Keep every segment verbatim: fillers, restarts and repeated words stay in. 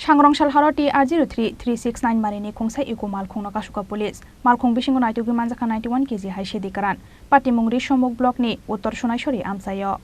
Thangrong sal horo T R zero three three six nine marini khungsa eco malkhungno kasuka police. Malkhung bisingo naitugwi manjakha ninety one K G hai sedi kwran. Patimung Risomuk blockni Uttor Sonaisori amchaio.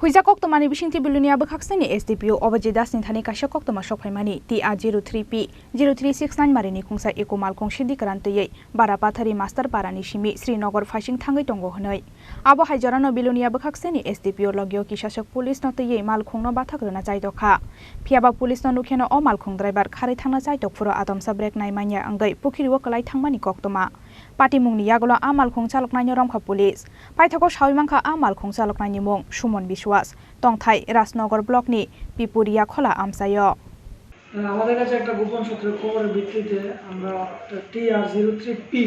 Huijak koktwmani bisingtwi Bilonia bwkhakseni S D P O Obajit Dasni thani kaisa koktwma sokphaimani T R zero three P zero three six nine marini khungsa eco malkhung sedi kwran twiwi Bara Pathari Master Parani simi Srinagar phaising thangwi tongo hwnwi. Abo hai jorano Bilonia bwkhakseni S D P O logio kisaswk police no twiwi malkhungno bathak rwna chaidokha. Phiyaba police no nukheno o malkhung driver kharwi thangna chaidok phuru atomsa brake nai manya wngwi pukhiri o kwlai thangmani koktwma. Patimungni yagulo a malkhung chaloknaino romkha police. Paithago sawi mankha a malkhung chaloknaini mung Suman Biswas, tongthai Rajnagar blockni Pipuria Khola amchaio. আমাদের কাছে একটা গোপন সূত্রের খবরের ভিত্তিতে আমরা একটা T R zero three P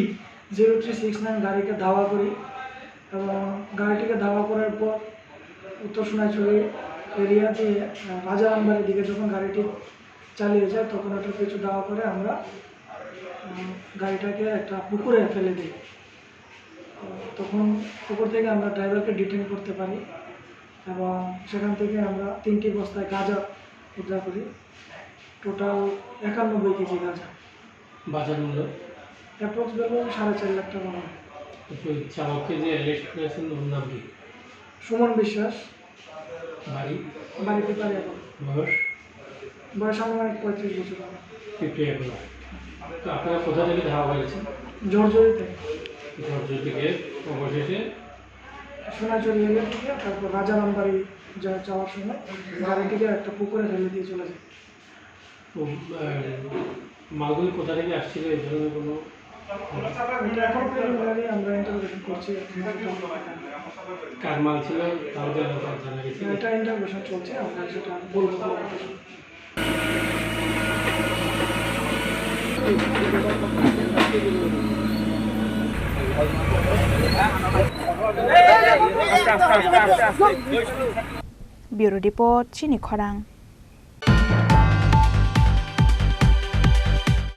zero three six nine গাড়িকে ধাওয়া করি এবং গাড়িটিকে ধাওয়া করার পর উত্তর সোনাইছড়ি এরিয়া দিয়ে, আহ, রাজারামবাড়ির দিকে যখন গাড়িটি চালিয়ে যায়, তখন ওটার পিছু ধাওয়া করে আমরা, উম, গাড়িটাকে একটা পুকুরে ফেলে দিই। তো তখন পুকুর থেকে আমরা ড্রাইভারকে ডিটেইন করতে পারি এবং সেখান থেকে আমরা তিনটি বস্তায় গাঁজা উদ্ধার করি, টোটাল একানব্বই কেজি গাঁজা। বাজার মূল্য? অ্যাপ্রক্স ভ্যালু সাড়ে চার লাখ টাকা হবে। তো ওই চালককে যে অ্যারেস্ট করেছেন, ওর নাম কি? সুমন বিশ্বাস। বাড়ি? বাড়িতে বাড়ি এখন। বয়স? বয়স আনুমানিক পঁয়ত্রিশ বছর হবে। পিঁপড়ে এখন। তো আপনারা কোথা থেকে ধাওয়া করেছেন? জর্জরি থেকে। জর্জরি থেকে অবশেষে? সোনাঝুরি এরিয়া থেকে, তারপর রাজারামবাড়ি যা-, যাওয়ার সময় গাড়িটিকে একটা পুকুরে ফেলে দিয়ে চলে যায়। তো, আহ, মালগুলি কোথা থেকে আসছিল, এই ধরনের কোনো? এটা এখন প্রিলিমিনারি আমরা ইন্টারোগেশন করছি, এখন সেটা কার মাল ছিল, তাও জানা, জানা গেছে? এটা ইন্টারোগেশন চলছে, আমরা সেটা বলবো পরবর্তী সময়। Bureau Report, Chini Khorang.